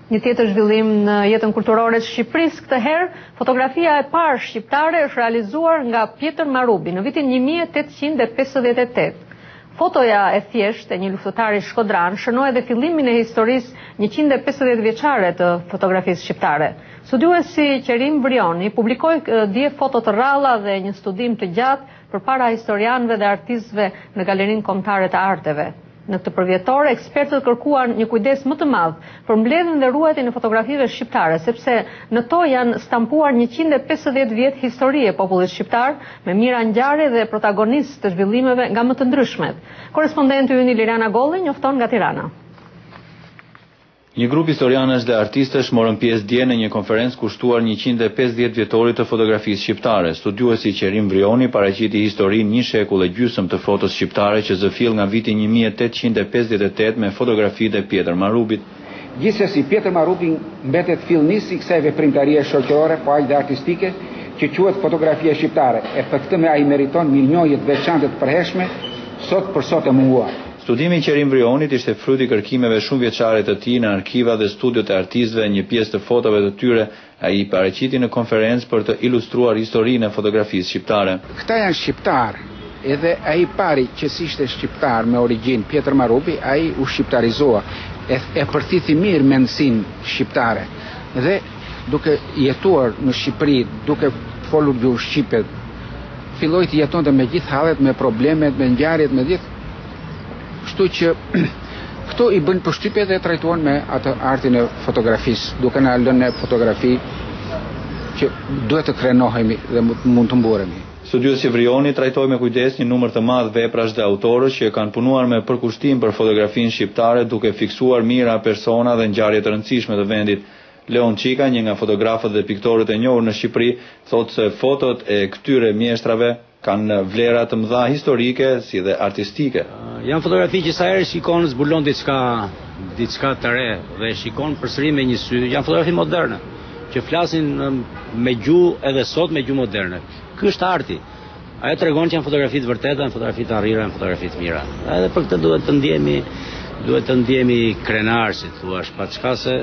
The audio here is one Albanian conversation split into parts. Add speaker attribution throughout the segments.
Speaker 1: Një tjetër zhvillim në jetën kulturore të Shqipërisë këtë herë, fotografia e parë shqiptare është realizuar nga Pjetër Marubi në vitin 1858. Fotoja e thjeshtë e një luftëtari shkodran shënoi edhe fillimin e historisë 150 vjeçare të fotografisë shqiptare. Studiuesi Qerim Vrioni publikoi dje foto të rralla dhe një studim të gjatë përpara historianëve dhe artistëve në Galerinë Kombëtare të Arteve. Në këtë përvjetor, ekspertët kërkuan një kujdes më të madh për mbledhjen dhe ruajtjen e fotografive shqiptare, sepse në to janë stampuar 150 vjet histori e popullit shqiptar, me mijëra ngjarje dhe protagonistë të zhvillimeve nga më të ndryshmet. Korrespondenti ynë Ilirian Agolli njofton nga Tirana.
Speaker 2: Një grup historianësh dhe artistësh morën pjesë dje në një konferencë kushtuar 150 vjetorit të fotografisë shqiptare. Studiuesi Qerim Vrioni paraqiti historinë një shekull e gjysmë të fotos shqiptare që zë fill nga viti 1858 me fotografitë e Pjetër Marubit.
Speaker 3: Gjithsesi, Pjetër Marubi mbetet fillnisi i kësaj veprimtarie shoqërore, po aq dhe artistike, që quhet fotografia shqiptare, e për këtë me ai meriton mirënjohje të veçantë të përhershme, sot për sot e munguar.
Speaker 2: Studimi i Qerim Vrionit ishte fryt i kërkimeve shumëvjeçare të tij në arkiva dhe studiot e artistëve, një pjesë të fotove të tyre ai i paraqiti në konferencë për të ilustruar historinë e fotografisë shqiptare.
Speaker 3: Këta janë shqiptarë, edhe ai i pari që s'ishte shqiptar me origjinë, Pjetër Marubi, ai u shqiptarizua, e, e përthithi mirë mendësinë shqiptare dhe duke jetuar në Shqipëri, duke folur gjuhë shqipe, filloi të jetonte me gjithë hallet, me problemet, me ngjarjet, me gjithë Kështu që këto i bënë përshtypje dhe e trajtuan me atë artin e fotografisë, duke na lënë ne fotografi që duhet të krenohemi dhe mund të mburremi.
Speaker 2: Studiuesi Vrioni trajtoi me kujdes një numër të madh veprash dhe autorësh që kanë punuar me përkushtim për fotografinë shqiptare duke fiksuar mijëra persona dhe ngjarje të rëndësishme të vendit. Leon Çika, një nga fotografët dhe piktorët e njohur në Shqipëri, thotë se fotot e këtyre mjeshtrave kanë vlera të mëdha historike si dhe artistike.
Speaker 4: Janë fotografi që sa herë shikon zbulon diçka, diçka të re dhe shikon përsëri me një sy. Janë fotografi moderne që flasin me gjuhë edhe sot me gjuhë moderne. Ky është arti. Ajo tregon që janë fotografi të vërteta, janë fotografi të arrira, janë fotografi të mira. Edhe për këtë duhet të ndjehemi duhet të ndjehemi krenar, si thua, pa çka se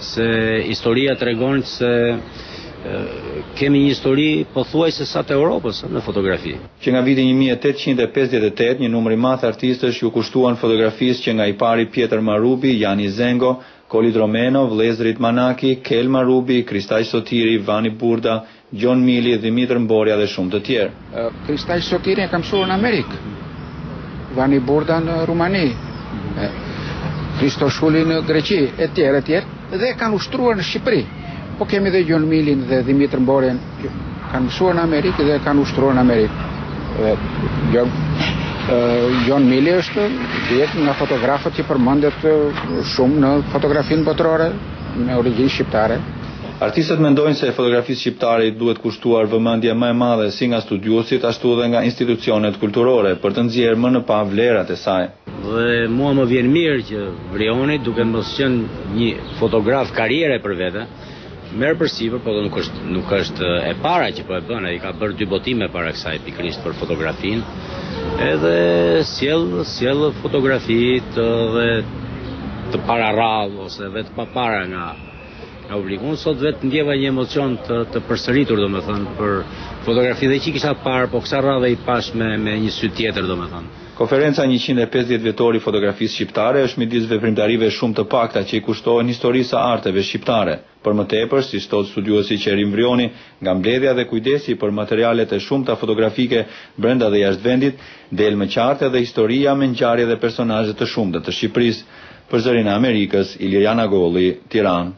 Speaker 4: se historia tregon se Kemi një histori pothuajse sa të Europës në fotografi.
Speaker 2: Që nga viti 1858, një numër i madh artistësh iu kushtuan fotografisë që nga i pari Pjetër Marubi, Jani Zengo, Koli Dromeno, vëllezërit Manaki, Kel Marubi, Kristaq Sotiri, Vani Burda, Gjon Mili, Dhimitër Mborja dhe shumë të
Speaker 3: tjerë. Kristaq Sotiri e ka mësuar në Amerikë, Vani Burda në Rumani, Kristo Shuli në Greqi, e tjerë, e tjerë, dhe e kanë ushtruar në Shqipëri. Po kemi dhe Gjon Milin dhe Dhimitër Mborjen që kanë mësuar në Amerikë dhe kanë ushtruar në Amerikë. Dhe Gjon, Gjon Mili është dihet nga fotografët që përmendet shumë në fotografinë botërore me origjinë shqiptare.
Speaker 2: Artistët mendojnë se fotografisë shqiptare i duhet kushtuar vëmendje më e madhe si nga studiuesit ashtu edhe nga institucionet kulturore për të nxjerrë më në pah vlerat e saj.
Speaker 4: Dhe mua më vjen mirë që Vrioni, duke mos qenë një fotograf karriere për vete, merr përsipër, po dhe nuk është nuk është e para që po e bën, ai ka bërë dy botime para kësaj pikërisht për fotografinë. Edhe sjell sjell fotografi të dhe të pararrallë ose edhe të papara nga nga publiku. Unë sot vetë ndjeva një emocion të, të përsëritur, domethënë, për fotografi dhe që i kisha parë, po kësaj radhe i pashë me, me një sy tjetër, domethënë.
Speaker 2: Konferenca 150 vjetori i fotografisë shqiptare është midis veprimtarive shumë të pakta që i kushtohen historisë së arteve shqiptare. Për më tepër, siç thotë studiuesi Qerim Vrioni, nga mbledhja dhe kujdesi për materialet e shumta fotografike brenda dhe jashtë vendit, del më qartë edhe historia me ngjarje dhe personazhe të shumta të Shqipërisë. Për Zërin e Amerikës, Ilirian Agolli, Tiranë.